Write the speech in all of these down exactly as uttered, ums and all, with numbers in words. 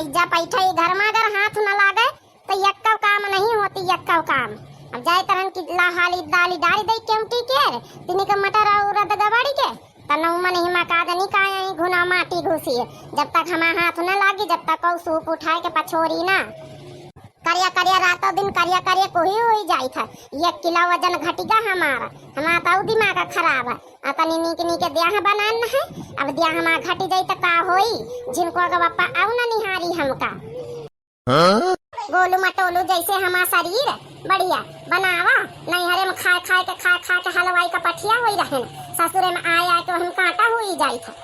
जा पैठा ई घर मा अगर हाथ न लागे, तो यक्कव काम नहीं होती, यक्कव काम। अब जाए तरहन की ला हाली दाली डारी दई केउटी के, तिनी के मटर और उरद गबड़ी के, त नौमन ही मा का जनी का यही घुना माटी घुसी है। जब तक हमार हाथ न लागी, जब तक कौ सूप उठाए के पछोरी ना। करिया करिया रातों दिन करिया करिया कोही हुई जाइत है। एक किलो वजन घटिगा हमार, हमार तो दिमाग खराब है। आ तनी नीक नीक द्याह बनान है, अब द्याह हमार घटी जाई त का होई? जिनको अगर बापा आऊ ना निहारी हमका। हाँ? गोलू मटोलू जैसे हमार शरीर बढ़िया बनावा, नैहरे में खाए खाए के, खाए खाए के हलवाई का पठिया होई रहन, ससुरे में आए आए के हम कांटा हुई जाइत है।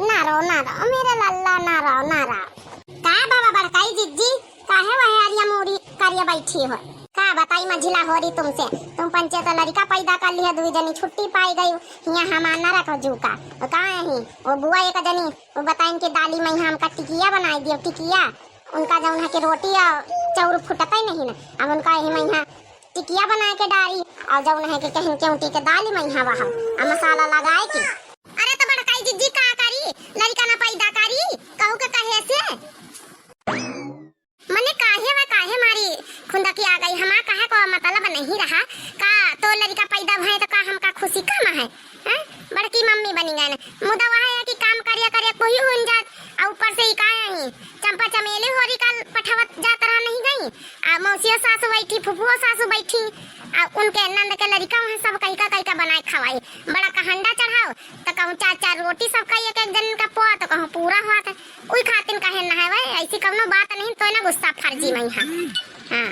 ना रो, ना रो, मेरे लल्ला, ना रो, ना रो। का बाबा बड़काई जिज्जी, काहे वह अरिया मूड़ी करिया बैठी हो? का बताई मझिला होरी तुमसे, तुम पंचे तो लड़का पैदा कर लिया, दुई जनी छुट्टी पाई गई, हियाँ हमार न रखो जूका। वो का है, वो बुआ एक जनी, वो बताइन के दाली में हमका टिकिया बनाई दियो, टिकिया। उनका जौन है कि रोटी और चाउर फुटता ही नहीं ना, अब उनका यही में यहाँ टिकिया बना के डारी और जौन है कि कहन के उठी के दाली में यहाँ वहाँ, और मसाला लगाए के। अरे तो बड़काई जिज्जी का करी, लड़का ना पैदा करी, कहू के कहे से। मने काहे वा, काहे मारी खुंदकी आ गई? हमार कहे को मतलब नहीं रहा का? तो लड़का पैदा भए तो का हमका खुशी कम है? हैं? बड़की मम्मी बनी गए न। मुदा वह है कि काम करिया करिया कोही हुन जात, आ ऊपर से ई का यही चंपा चमेली होरी का पठावत जात रहा नहीं गई। आ मौसियो सासु बैठी, फुफुओ सासु बैठी, आ उनके नंद के लड़का वहाँ सब कहिका कहिका बनाए खवाई। बड़ा कहंडा चढ़ाओ, तो कहूँ चार चार रोटी सबका एक एक जन का पोआ, तो कहूँ पूरा हुआ था। उई खातिन कहे ना है भाई, ऐसी कौनो बात नहीं, तो ना गुस्सा फर्जी में हाँ। हाँ।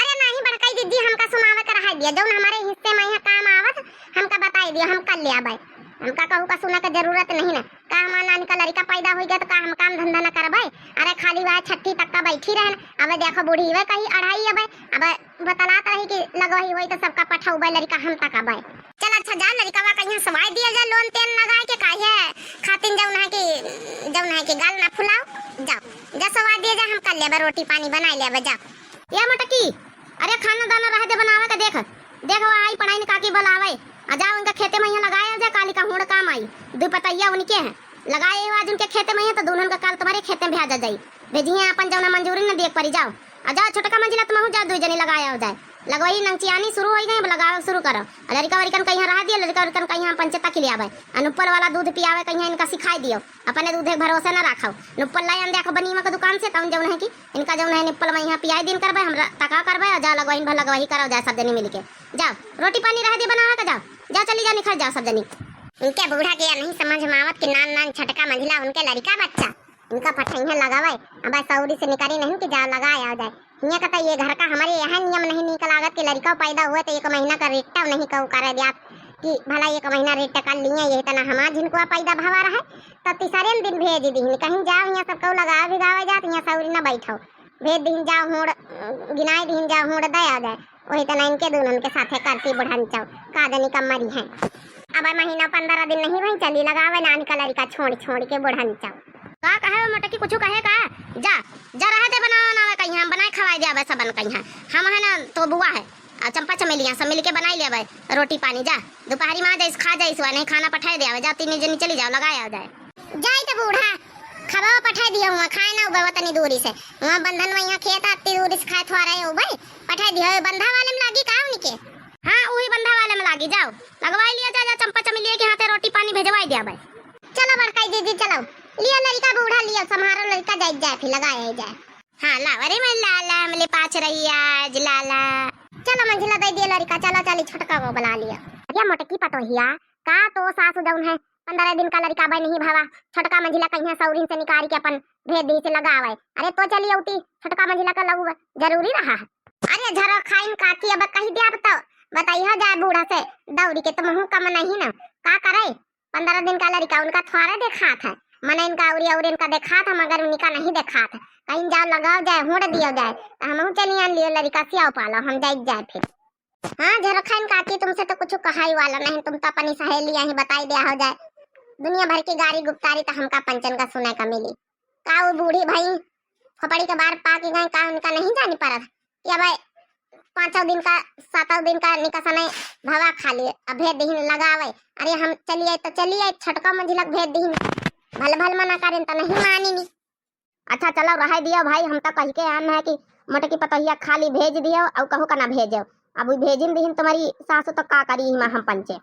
अरे नहीं बड़काई दीदी, हमका सुनावे के रहा दिया, जौन हमारे हिस्से में यहाँ काम आवत, हमका बताई दिया, हम कर ले आबे। हमका कहू का सुना के जरूरत नहीं ना। का हमार नानी का लड़का पैदा हो गया तो का हम काम धंधा न करबे? अरे खाली वह छठी तक का बैठी रहन, अबे देखो बूढ़ी वे कहीं अढ़ाई अबे, अबे बतलात रही कि लगवही होई तो सबका पठौबे लड़का हम तक अबे। चल अच्छा जा, लड़कवा कहीं सवाई दिया जा, लोन तेल लगाए के काहे खातिन जौन है कि, जौन है कि गाल ना फुलाओ। जाओ जा सवाई दिया जा, हम कर लेबे, रोटी पानी बनाई लेबे, जाओ। या मटकी, अरे खाना दाना रह दे बनावे के, देख देख वो आई पढ़ाई काकी बुलावे, आ जाओ उनका खेते में यहाँ लगाए जा, काली का होड़ काम आई, दू पतैया उनके हैं, लगाए हो आज उनके खेते में यहाँ तो दुल्हन का काल तुम्हारे खेते में भेजा जाई। भेजिए अपन जौना मंजूरी न देख परी, जाओ। आ जाओ छोटका मंजिला तुमहू जाओ, दुई जनी लगाए आओ जाए। लगवाई नंगचियानी शुरू हो गई, अब लगावे शुरू करो। आ लड़का वड़िकन कहीं रह दिया, लड़का वड़िकन कहीं पंचे तक ले आवे। आ नुप्पल वाला दूध पियावे कहीं इनका सिखाई दियो, अपने दूधे के भरोसे न राखो। नुप्पल लाई आन देखो बनीमा के दुकान से, तौन जौन है कि इनका जौन है निप्पल में यहाँ पियाई दिन करबे, हमरा तका करबे, आ जा लगवाइन भर लगवाही करो जाए सब जनी मिलके। जाओ रोटी पानी रह दिया बनावे का, जाओ जाओ चली जाओ निखर जाओ सब जनी। इनके बूढ़ा के यह नहीं समझ में आवत कि नान नान छटका मंझिला उनके लड़का बच्चा। इनका पठइहें लगावे, अब सौरी से निकरी नहीं कि जाओ लगाए आओ जाए। हियाँ का तो ये घर का हमारे यह नियम नहीं नीक लागत कि लड़का पैदा हुए तो एक महीना का रिट्टा नहीं कहू करे दियात कि भला एक महीना रिट्टा कर लिए, यही तना हमार झिनकुआ पैदा भवा रहे तो तीसरे दिन भेज दीहिन, कहीं जाओ यहाँ सब कहू लगावे भिगावे जात, यहाँ सौरी न बैठो, भेज दीहिन जाओ होड़, गिनाए दीहिन जाओ होड़ दे आ जाए। वही तना इनके दुनन के साथे करती बुढ़न चाव, का जनी कब मरी है। अब महीना पंद्रह दिन नहीं भाई चली लगावे नानी का लड़का छोड़ छोड़ के बुढ़न चाव। का कहे हो मोटकी, कुछ कहे का? जा, जा रहे दे, बनावे बनावे कहीं हम बनाए खवाए दे आवे सबन कहीं। हम है ना तो बुआ है, आ चंपा चमेलिया सब मिलके बनाई ले आवे रोटी पानी। जा दोपहरी में आ जाइस, खा जाइस, वह नहीं खाना पठाए दे आवे। जा तीन जनी चली जाओ, लगाए आ जाए। जाई त बूढ़ा, खबा पठाए दियो हुआ, खाए ना उबे तनी दूरी से। हुआ बंधन में यहाँ खेत आती दूरी से खाए थोड़ा रहे उबे, पठाए दियो। बंधा वाले में लागी का उनके? हाँ, वही बंधा वाले में लागी। जाओ, लगवाई लिया जा, जा चंपा चमेलिया के हाथे रोटी पानी भेजवाई दिया भाई। चलो बड़काई दीदी, चलो, लियो लड़का बूढ़ा, लियो संभारो लड़का, जाए जाए फिर लगाए जाए। हाँ, लाव रे मैं लाला, हमले पाँच रही आज, लाला। चलो मंझिला दे दिए लड़का, चलो चली छोटका को बुला लिया। अरे मोटकी पतोहिया, का तो सासु जौन है, पंद्रह दिन का लड़का बन नहीं भावा, छोटका मंझिला कहीं सौरिन से निकाल के अपन भेज दी से लगावे। अरे तो चली औती, छोटका मंझिला का लगू जरूरी रहा है। अरे झरो खाइन काकी, अब कही दिया अब तो बताइए जाए बूढ़ा से, दौड़ी के तुमहू कम नहीं ना, का करे? पंद्रह दिन का लड़का उनका थोड़े देखात है, मने इनका अउरी अउरी इनका देखात है, मगर उनका नहीं देखात है। कहीं जाओ लगाओ जाए, होड़ दियो जाए, तो हमहू चली आन लियो लड़का सियाओ पालो, हम जाए जाए फिर। हाँ झरखन काकी, तुमसे तो कुछ कहाई वाला नहीं, तुम तो अपनी सहेली यहीं बताई दिया हो जाए। दुनिया भर की गारी गुप्तारी तो हमका पंचन का सुने का मिली। का वो बूढ़ी भाई खोपड़ी के बार पाक गए, का उनका नहीं जानी पड़त कि अब पाँचों दिन का, सातों दिन का निकसने भवा खा लिए, अब भेज दीहिन लगावे। अरे हम चलिए तो चलिए, छटका मंझिलक भेज दीहिन, भल भल मना करें तो नहीं मानिनी। अच्छा चलो रहे दियो भाई, हम तो कहि के आन है कि मोटकी पतोहिया खाली भेज दियो अउ कहू का ना भेजो। अब उ भेजिन दिहिन तुम्हारी सासु तो का करी हिमा हम पंचे।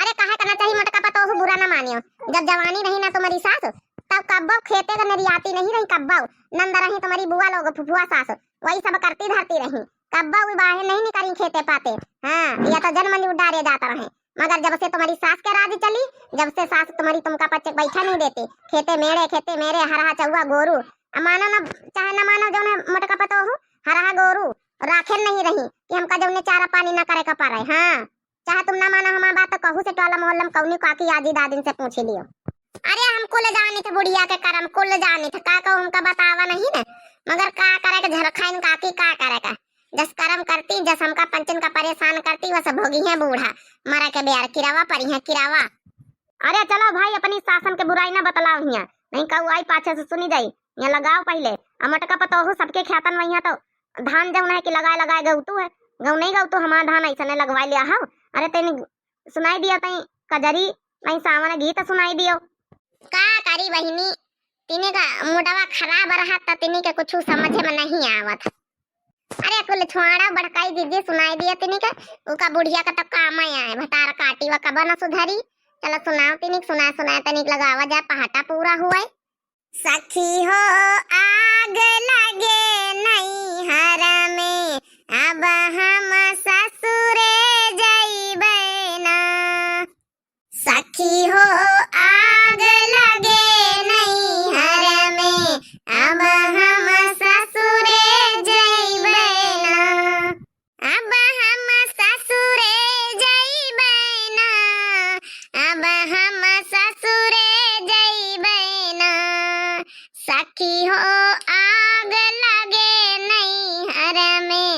अरे काहे का ना चाही मोटका पतोहू बुरा ना मानियो। जब जवानी रही ना तुम्हारी सासु तब कब्बो खेते का नरियाती नहीं रही कब्बो। नंद रही तुम्हारी बुआ लोग फुफुआ सासु वही सब करती धरती रही। कब्बो उ बाहे नहीं निकरी खेते पाते। हाँ या तो जन्म ली उडारे जाता रहे। मगर जब से तुम्हारी सास के राज चली, जब से सास तुम्हारी तुमका पच्चे बैठा नहीं देती, खेते मेड़े, खेते मेड़े, हरहा चौवा गोरू, अब मानो ना चाहे ना मानो, जौने मोटका पतोहू, हरहा गोरू राखे नहीं रही कि हमका जौने चारा पानी ना करे का पड़े। हाँ, चाहे तुम ना मानो हमार बात, तो कहू से टोला मोहल्ला में कौनी काकी आजी दादिन से पूछी लियो। अरे हम कुल जानी थे बुढ़िया के करम, कुल जानी थे, का कहू हमका बतावा नहीं ना, मगर का करे के झरखाइन काकी, का करे का। जस करम करती, जस हमका पंचन का परेशान करती, वस भोगी है बूढ़ा, मरा के बेर किरावा परी है किरावा। अरे चलो भाई, अपनी सासन के बुराई ना बतलाओ हियाँ, नहीं कहू आई पाछे से सुनी जाई। यहाँ लगाओ पहिले, आ मोटका पतोहू सबके ख्यातन में यहाँ तो धान जौन है कि लगाए लगाए गउतू है, गउ नहीं गउतू, हमार धान ऐसा नहीं लगवाए लिया हव। अरे तनी सुनाई दियो तई कजरी, तई सावन गीत सुनाई दियो। का करी बहिनी, तिनी का मुडवा खराब रहत त तिनी के कुछ समझ में नहीं आवत। अरे कुल छोड़ा, बड़काई दीदी सुनाई दिया तिनी का, उका बुढ़िया का तो काम आए, भतार काटी वा कबा न सुधरी। चलो सुनाओ तिनी, सुना सुना तनिक लगावा जा, पहाटा पूरा हुआ। सखी हो आग लगे नैहर में, अब हम ससुरे जइबे ना। सखी हो आग लगे नैहर में, अब हम ससुरे जइबे ना। अब हम ससुरे जइबे ना, अब हम ससुरे जइबे ना। सखी हो आग लगे नैहर में,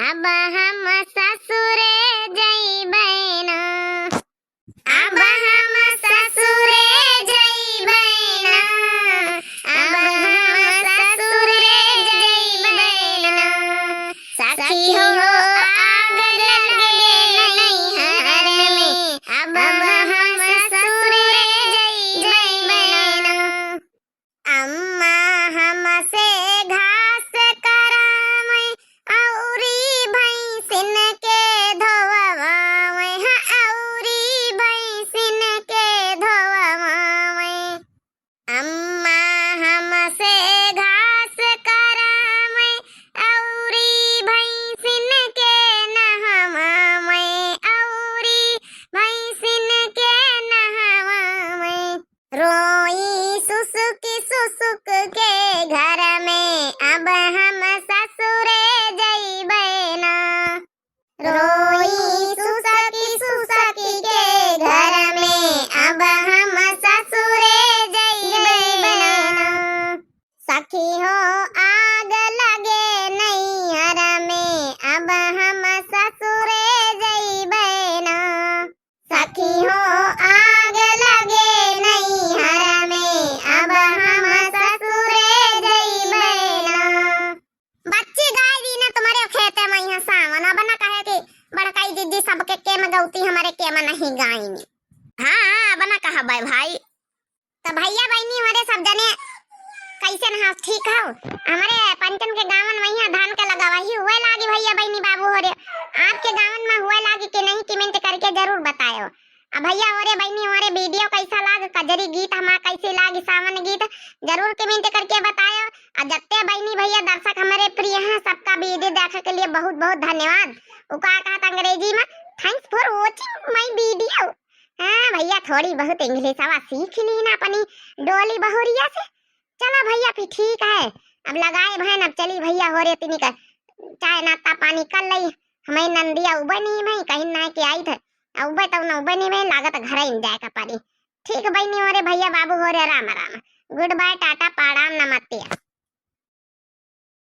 अब हम ससुरे जइबे ना। अब हम ससुरे जइबे ना, अब हम ससुरे जइबे ना। सखी हो आग लगे नैहर में, अब हम ससुरे जइबे ना। अम्मा हमसे घास करावे, औरी भैंसिन के धोवावे, हाँ, औरी भैंसिन के धोवावे। अम्मा हमसे घास करावे, औरी भैंसिन के नहवावे, औरी भैंसिन के नहवावे। रोई सुसुक सुसुक के घर में, अब हम ससुरे जइबे ना। रोई सुसुक सुसुक के घर में, अब हम ससुरे जइबे ना। सखी हो आग लगे नैहर में, अब हम ससुरे जइबे ना। सखी हो आग लगे नैहर में, अब हम ससुरे जइबे ना। बच्ची गाय दी ना तुम्हारे खेते में यहाँ सावन, अब ना कहे कि बड़काई दीदी सबके केम गौती, हमारे केम नहीं गाइनी। हाँ, हाँ, अब ना कहबे भाई। तो भैया बहिनी हो रे सब जने, कैसे न हो, ठीक हो? हमारे पंचन के गावन में यहाँ धान के लगावा ही हुए लागी भैया बहिनी बाबू हो रे, आपके गावन में हुए लागी कि नहीं, comment करके जरूर बतायो। अब भैया हो रे बहिनी हो रे, video कैसा लाग, कजरी गीत हमार कैसे लाग, सावन गीत, जरूर comment करके बतायो। और जत्ते बहिनी भैया दर्शक हमारे प्रिय हैं, सबका video देखे के लिए बहुत बहुत धन्यवाद। वो का कहत अंग्रेजी में, thanks for watching my video। हाँ भैया, थोड़ी बहुत English आवा सीख ली ना अपनी डोली बहुरिया से। चला भैया, फिर ठीक है, अब लगाए बहन, अब चली भैया हो रे, तिनी का चाय नाश्ता पानी कर लई। हमें नंदिया उबे नहीं भई, कहीं ना के आई थे, उबे तब न उबे नहीं भई, लागत घर ही जाए का पड़ी। ठीक बहिनी हो रे, भैया बाबू हो रे, राम राम, good bye, टाटा, प्रणाम, नमस्ते।